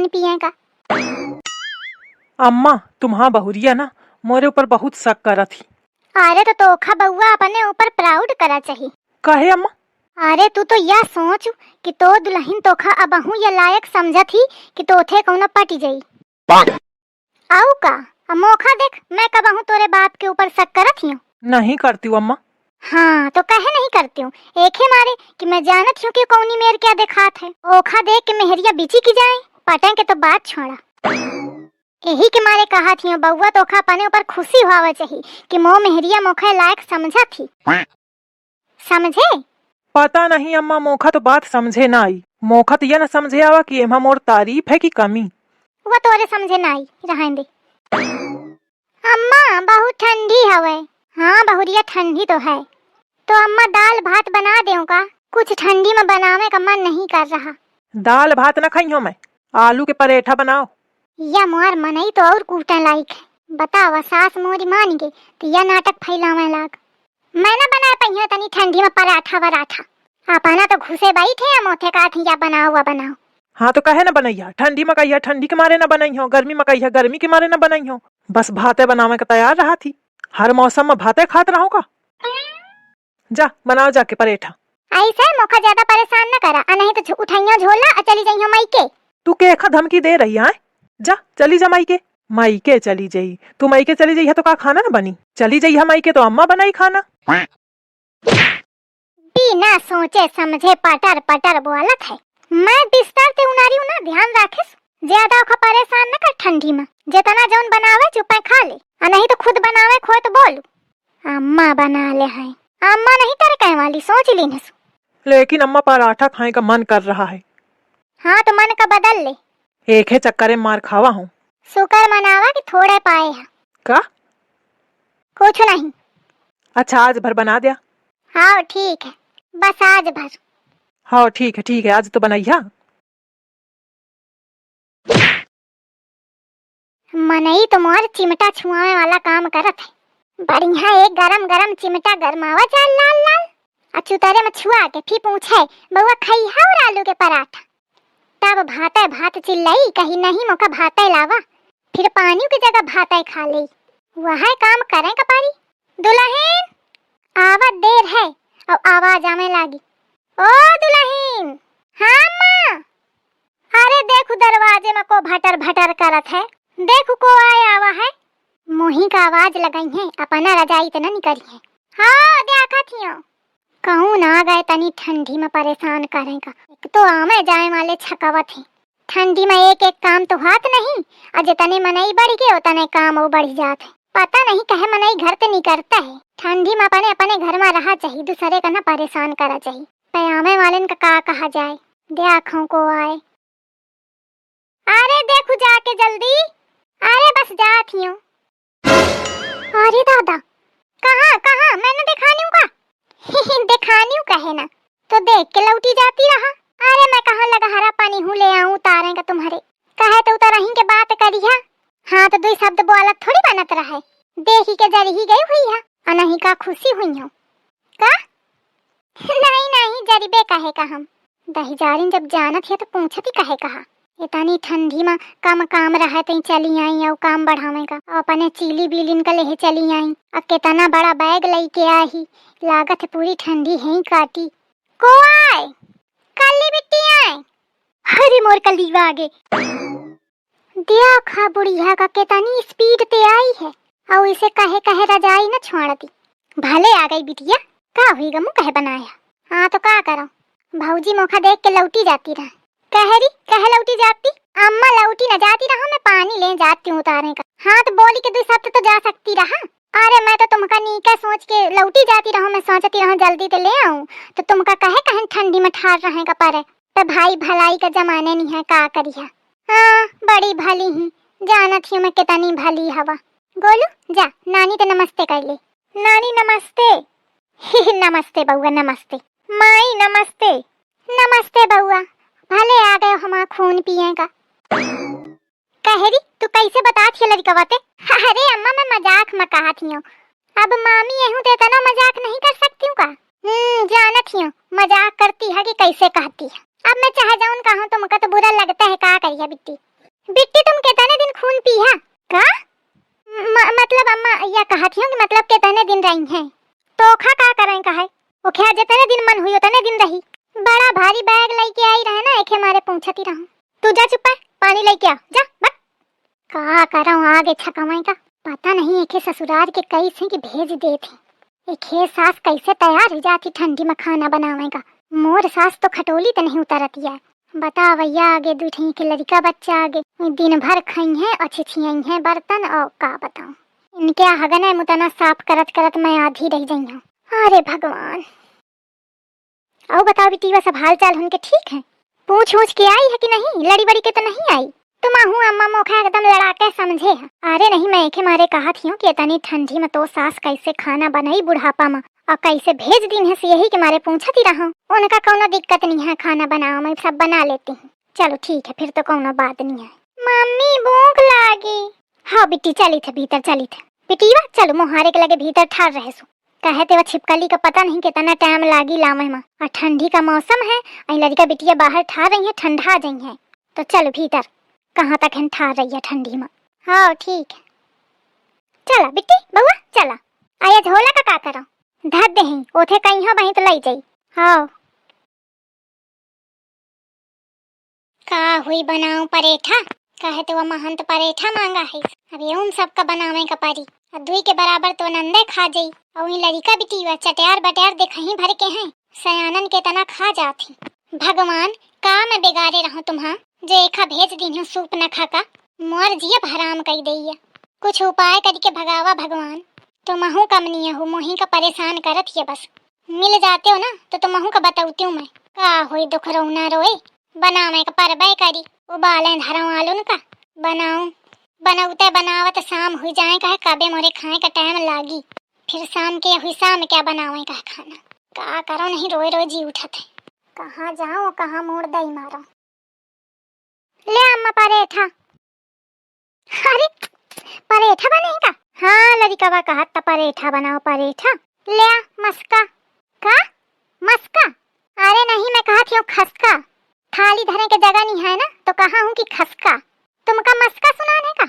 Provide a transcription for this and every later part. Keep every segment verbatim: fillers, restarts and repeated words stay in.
पिए का। अम्मा, तुम्हार बहुरिया ना मोरे ऊपर बहुत शक करत ही। अरे तो तोखा बउआ अपने ऊपर proud करा चाही। काहे अम्मा? अरे तू तो या सोच कि तो दुलहिन तोखा अबहूँ या लायक समझत ही कि तोथे कउनो पटि जाई। अउ का? अब मोखा देख, मैं कबहूँ तोरे बाप के ऊपर शक करत हियो? नहीं करतिउ अम्मा। हाँ, तो काहे नहीं करतिउ? एखे मारे कि मैं जानत हियो कि कउनी मेर क्या देखात है। ओखा देख के मेहरिया बिचिकि जाए, पटे के तो बात छोड़ा। एही के मारे कहत हियो, बउआ तोखा अपने ऊपर खुशी होवे चाही कि मो मेहरिया मोखे लायक समझत ही। समझे? पता नहीं अम्मा, मोखा तो बात समझे ना आई। मोखा तो या न समझे आवा कि एमा मोर तारीफ है कि कमी। वा तोरे समझे ना आई, रहन दे। अम्मा, बहुत ठंडी हवे। हाँ बहुरिया, ठंडी तो है। तो अम्मा, दाल भात बना देउ का? कुछ ठंडी में बनावे का मन नहीं कर रहा। दाल भात न खइहो मैं, आलू के परेठा बनाओ। या मोर मनई तो और कूटे लायक है। बतावा, सास मोरी मान गई तो या नाटक फैलावे लाग। मैं ना बनाए पइहो तनी ठंडी में पराठा वराठा। अपना तो घुसे बैठे हैं मोथे का थी, या बनाओ, वा बनाओ। हाँ तो काहे ना बनइहा? ठंडी में कहिया ठंडी के मारे ना बनइहो, गर्मी में कहिया गर्मी के मारे ना बनइहो। बस भाते बनावे के तैयार रहा थी, हर मौसम में भाते खात रहो का? जा बनाओ जाके परेठा। ऐसे मोखा ज्यादा परेशान न करा, आ नहीं तो झु-, उठाइयो झोला आ चली जाइयो मायके। तू केखा धमकी दे रही है? जा चली जा मायके। मायके चली जाई, तू मायके चली जाइहा तो का खाना ना बनी? चली जाइहा मायके तो अम्मा बनाई खाना। बिना सोचे समझे पटर पटर बोलत है। मैं बिस्तर ते उनारी उना ध्यान राखिस, ज्यादा ओखा परेशान न कर ठंडी में। जितना जौन बनावे चुपे खा ले, आ नहीं तो खुद बनावे खोए तो बोलू। अम्मा बना ले हैं, अम्मा नहीं तरकाई वाली, सोच लीन है। लेकिन अम्मा पराठा खाए का मन कर रहा है। हाँ तो मन का बदल ले। एक है चक्कर में मार खावा हूँ। शुक्र मनावा कि थोड़े पाए है। का? कुछ नहीं। अच्छा आज भर बना दिया। हाँ ठीक है, बस आज भर। हाँ ठीक है, ठीक है, आज तो बनइहा। मनई तो मोर चिमटा छुआवे वाला काम करत है। बढ़िया एक गरम गरम चिमटा गरमावा जाए लाल लाल, आ चुतरे में छुआ के फिर पूछे, "बउआ खइहा और आलू के पराठा?" तब भाते भात चिल्लई, कही, "नहीं मोका भाते लावा," फिर पानी की जगह भाते खा लेई। वह काम करें कपारी। दुलहिन, आवत देर है और आवाज आवे लागी। ओ दुलहिन। हाँ अम्मा। अरे देखू दरवाजे में को भटर भटर करत है, देखू को आए आवा है। मोही का आवाज लगइहे, अपना रजाई त न निकरिहे। हाँ देखत हियो। कहूँ ना गए तनी ठंडी में परेशान करें का, एक तो आवे जाए वाले छकावत है। ठंडी में एक एक काम तो हाथ नहीं, और जितने मनई बढ़ गए उतने काम वो बढ़ जात है। पता नहीं कहे मनई घर ते निकरता है। ठंडी में अपने अपने घर में रहा चाही, दूसरे का ना परेशान करा चाही। पयामे वालन का का कहा जाए, देखो को आए। अरे देखू जाके जल्दी, अरे बस जात हियो। अरे दादा, कहाँ कहाँ मैं न देखानियो का? देखानियो कहे ना, तो देख के लौटी जाती रहा। अरे मैं कहाँ लगा हरा पानी हूँ ले आऊँ उतारे का तुम्हारे, कहे तो उतरही के बात करिहा। हाँ तो दुई शब्द बोलत थोड़ी बनत रहे, देखी के जरी ही गई हुई है, अनही का खुशी हुई हो का? नहीं नहीं, जरिबे कहे का हम। दहिजारिन जब जानत है तो पूछत ही कहे कहा। इतनी ठंडी में कम काम रहे तो चली आई और काम बढ़ावे का, और अपने चीली बीलिन का लेहे चली आई। अब कितना बड़ा बैग लेके आई, लागत है पूरी ठंडी है ही काटी। को आए, कल्ली बिट्टी आए। अरे मोर कल्ली आगे। देखा बुढ़िया का केतनी speed ते आई है, और इसे कहे कहे रजाई न छोड़ती। भले आ गई बिटिया, का हुई गमू कहे बनाया। हाँ तो का करो, भौजी मोखा देख के लौटी जाती रहा। कह रही, कह लौटी जाती, अम्मा लौटी न जाती रहो, मैं पानी ले जाती हूँ उतारे का। हाँ तो बोली के दो शब्द तो जा सकती रहा। अरे मैं तो तुमका नीका सोच के लौटी जाती रहो, मैं सोचती रहो जल्दी ते ले आऊँ, तो तुमका कहे कहन ठंडी में ठार रहे का परे। त भाई भलाई का जमाने नहीं है, का करिहा। हाँ, बड़ी भली ही, जानत ही मैं कितनी भली हवा। गोलू, जा, नानी ते नमस्ते कर ले। नानी नमस्ते। नमस्ते बउआ, नमस्ते। माई नमस्ते। नमस्ते बउआ, भले आ गए हमार खून पिए का। कहरी, तू कैसे बतात हिया लड़कवा ते? अरे अम्मा, मैं मजाक में कहत हियो। अब मामी एहू ते इतना मजाक नहीं कर सकती हूँ का? हम्म, जानत हियो, मजाक करती है कि कैसे कहती है। अब मैं चाहे जौन कहूँ, तुमका तो बुरा लगता है, का करिया बिट्टी? बिट्टी, तुम केतने दिन खून पीहा? का? म-, मतलब अम्मा, या कहत हियो कि मतलब केतने दिन रही हैं? तोखा का करइँ का है? ओखे जेतने दिन मन हुई, ओतने दिन रही। बड़ा भारी बैग लइके आई रहे ना, एखे मारे पूछती रहूँ। तू जा चुप है, पानी लइके आ, जा, बक। का करउँ आगे छकवइँ का? पता नहीं एखे ससुरार के कइसे कि भेज देत ही। एखे सास कइसे तैयार हुइ जात ही ठंडी मा खाना बनावइँ का। मोर सास तो खटोली त नहीं उतरत या। बतावइया आगे दुइ ठे के लड़िका बच्चा आगे, दिन भर खइहैं अउर छिछियइहैं बर्तन, अउर का बताऊँ। इनके हगने मुतना साफ करत करत मैं आधी रहि जइहूँ। अरे भगवान। अउ बताओ बिटिया, सब हाल चाल हुनके ठीक है? पूछ ऊछ के आई है कि नहीं? लड़ी बड़ी के तो नहीं आई? तुमहू अम्मा मोखा एकदम लड़ा के समझे है। अरे नहीं, मैं एखे मारे कहत हियो कि इतनी ठंडी मा तो सास कइसे खाना बनई बुढ़ापा मा, अउर कइसे भेज दीन है, से यही के मारे पूछती रहूँ। उनका कउनो दिक्कत नहीं है खाना बनावे मा, सब बना लेती हैं। चलो ठीक है, फिर तो कउनो बात नहीं है। मम्मी भूख लागी। हाँ बिट्टी, चलित है भीतर, चलित है। बिटिया चलो मोहारे के लगे भीतर ठार रहसु। कहे ते वा छिपकली का पता नहीं केतना टाइम लागी लावे मा, अउर ठंडी का मौसम है, अउर लड़िका बिटिया बाहर ठार रही है, ठंडा जइहैं। तो चलो भीतर, कहाँ तक हम ठार रही है ठंडी मा। हाँ ठीक है, चला बिट्टी बउआ चला। अउर ये झोला का का करउ? धर देहई, ओथे कइहाँ बहित लइ जाई। हाँ। का हुई बनाऊं परेठा? कहे तो वा महंत परेठा मांगा है। अब ये उन सबका बनावे का परी। अब दुई के बराबर तो नंदे खा जाई। अउर ई लड़िका बिटिया चट्यार बट्यार देखहीं भर के हैं। सयानन के तना खा जात ही। भगवान, का मैं बिगारे रहूं तुम्हा, जे एखा भेज दीन्हू सूप न खा का? मोर जियब हराम कइ देइया। कुछ उपाय करिके भगावा भगवान। तुमहू कम नहीं हो, मोही का परेशान करत हिया बस। मिल जाते हो ना, तो तुमहू का बतौती हूँ मैं। का होई दुख रोना रोए, बनावे का परबे करी, उबाले धरम आलून का, बनाऊं। बनौते बनावत शाम हुई जाए, कहे कबे मोरे खाए का टाइम लागी। फिर शाम के हुई, शाम क्या बनावे का खाना। का करो नहीं, रोए रोए जी उठत है। कहाँ जाऊं, कहाँ मोड़ दई मारो। ले अम्मा परेठा। अरे, परेठा बने का? हाँ, लड़िकवा कहत त परेठा बनाओ, परेठा। ले आ, मस्का। का? मस्का? अरे नहीं, मैं कहत हियो खस्का। थाली धरे के जगह नहीं है ना, तो कहा हूँ कि खस्का। तुमका मस्का सुनाने का?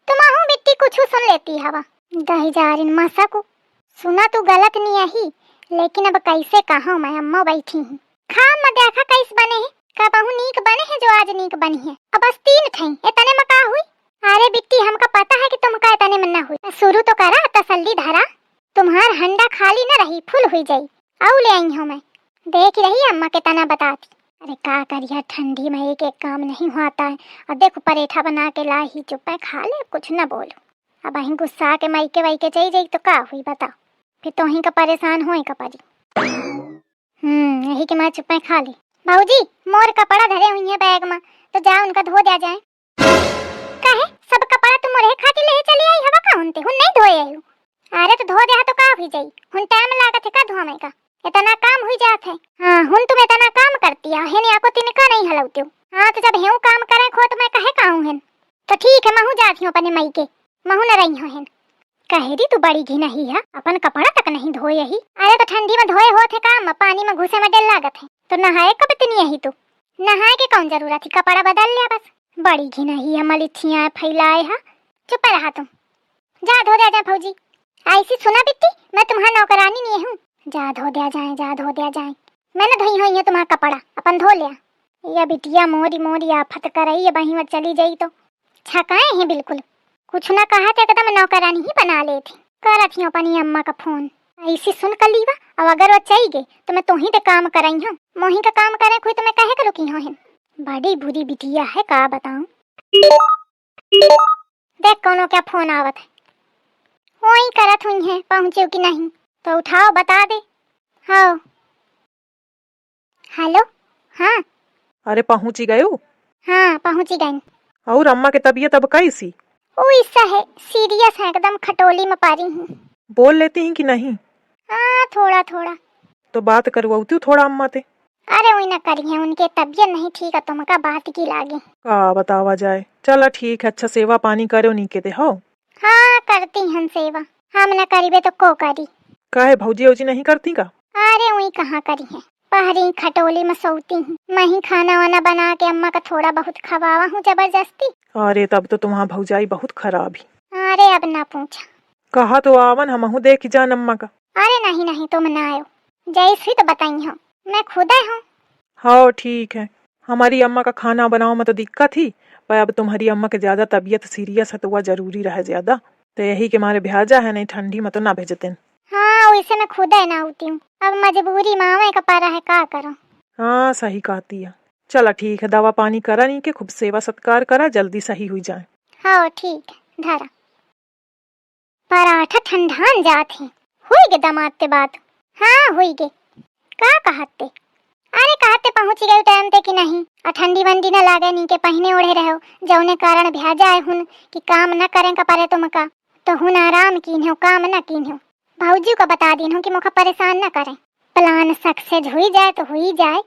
तुमहू बिट्टी कुछ सुन लेती हवा। दही जारिन मसकू। सुना तू गलत नहीं अही, लेकिन अब कैसे कहा मैं, अम्मा बैठी ही। खा अम्मा, देखा कैस बने है, कबहू नीक बने है जो आज नीक बनी है। अब बस तीन ठई, इतने में का हुई? अरे बिट्टी, हमका पता है कि तुमका इतने में ना हुई। शुरू तो करा, तसल्ली धरा। तुम्हार हंडा खाली न रही, फुल हुई जाई। अउ ले आई हूँ मैं। देख रही अम्मा कितना बताती। अरे का करिया, ठंडी में एक एक काम नहीं होता है। अब देखो परेठा बना के लाई ही, चुप है, खा ले, कुछ न बोलो। अब अहीं गुस्सा के माइके वाइके चली जाई तो का हुई बताओ, फिर तोहीं का परेशान होए का परी। हम्म, यही के मारे चुप्पे खा ले। भौजी, मोर कपड़ा धरे हुई है बैग में, तो जा उनका धो दिया जाए। काहे, सब कपड़ा तुम मोरे खातिर लेहे चली आई हवा का हुनते? हुन नहीं धोए आयु। अरे तो धो देहा तो का हुई जाई? हुन टाइम लागत है का धोवे का? इतना काम हुई जात है। हाँ, हुन तुम इतना काम करती है, हेन या को तिनका नहीं हलौते हो। हाँ, तो जब हेऊ काम करे खो तो मैं कहे काहूँ हेन? तो ठीक है, महू जात हूँ अपने मई के, महू न रही हो हेन। कहे दी तू बड़ी घिनही है, अपन कपड़ा तक नहीं धोए ही। अरे तो ठंडी में धोए होत है काम, पानी में घुसे में डर लागत है, तो नहाए कब इतनी यही तू? नहाए के कौन जरूरत थी, कपड़ा बदल लिया बस। बड़ी घिनही है, मलिठिया फैलाए है। चुप रहा तुम, जा धो दे जा भौजी। ऐसी सुना बिट्टी, मैं तुम्हारा नौकरानी नहीं हूँ। जा धो दिया जाए, जा धो दिया जाए। मैं न धोई हुई है तुम्हारा कपड़ा, अपन धो लिया। या बिटिया मोरी मोरी आफत करई, अब अहीं चली जाई तो छकाए हैं बिल्कुल। कुछ ना कहा तो एकदम नौकरानी ही बना लेती। करत ही अपनी अम्मा का फोन। ऐसी सुन कलीवा, अब अगर वो चई गए तो मैं तोही ते काम करई हूँ। मोही का काम करे कोई तो मैं कहे करो की हो हिन। बड़ी बुरी बिटिया है, का बताऊं। देख कौनो क्या फोन आवत है। वही करत हुई है, पहुँचे कि नहीं तो उठाओ, बता दे। हाँ। हेलो। हाँ। अरे पहुँची गयू? हाँ, पहुँची गई। और अम्मा के तबीयत अब कैसी? वो ऐसा है, सीरियस है एकदम, खटोली में पारी ही। बोल लेती ही कि नहीं? हाँ, थोड़ा थोड़ा। तो बात करवाती हूँ थोड़ा अम्मा ते। अरे वही ना करी है, उनके तबीयत नहीं ठीक है, तुमका बात की लागे। का बतावा जाए। चला ठीक है, अच्छा सेवा पानी करो नी के दे हो। हाँ, करती हन सेवा, हम न करीबे तो को करी? काहे भौजी औजी नहीं करती का? अरे वही कहाँ करी है, पहरी खटोली में सोती हूँ। मैं ही खाना वाना बना के अम्मा का थोड़ा बहुत खवावा हूँ जबरदस्ती। अरे, तब तो तुम्हार भौजाई बहुत खराब ही। अरे, अब ना पूछा। कहा तो आवन, हमहू देखि जान अम्मा का। अरे नहीं, नहीं, तुम ना आयो। जैसी तो बताई हो, मैं खुदे हूँ। हाँ, ठीक है। हमारी अम्मा का खाना बनावा में तो दिक्कत ही, पर अब तुम्हारी अम्मा के ज्यादा तबीयत serious है, तो वह जरूरी रहे ज्यादा, तो यही के मारे भेजा है, नहीं ठंडी में तो ना भेजतेन। हाँ, वैसे मैं खुदे ना होती हूँ, अब मजबूरी में आवे का परा है, का करो। हाँ, सही कहती है। चला ठीक है, दवा पानी करा नी के, खूब सेवा सत्कार करा, जल्दी सही हुई जाए। हाँ, ठीक है, धरा। पराठा ठंडान जात ही। हुई गे दमाद ते बात? हाँ, हुई गे। का कहत ते? अरे, कहत ते पहुँची गए time ते कि नहीं? आ ठंडी वंडी न लागे, नीके पहिने ओढ़े रहो, जौने कारण भ्या जाए हुन कि काम न करें का परे तुमका। तो हुन आराम कीन्हो, काम न कीन्हो। भौजी का बता दीन्हो कि मोका परेशान न करें। Plan success हुई जाए तो हुई जाए।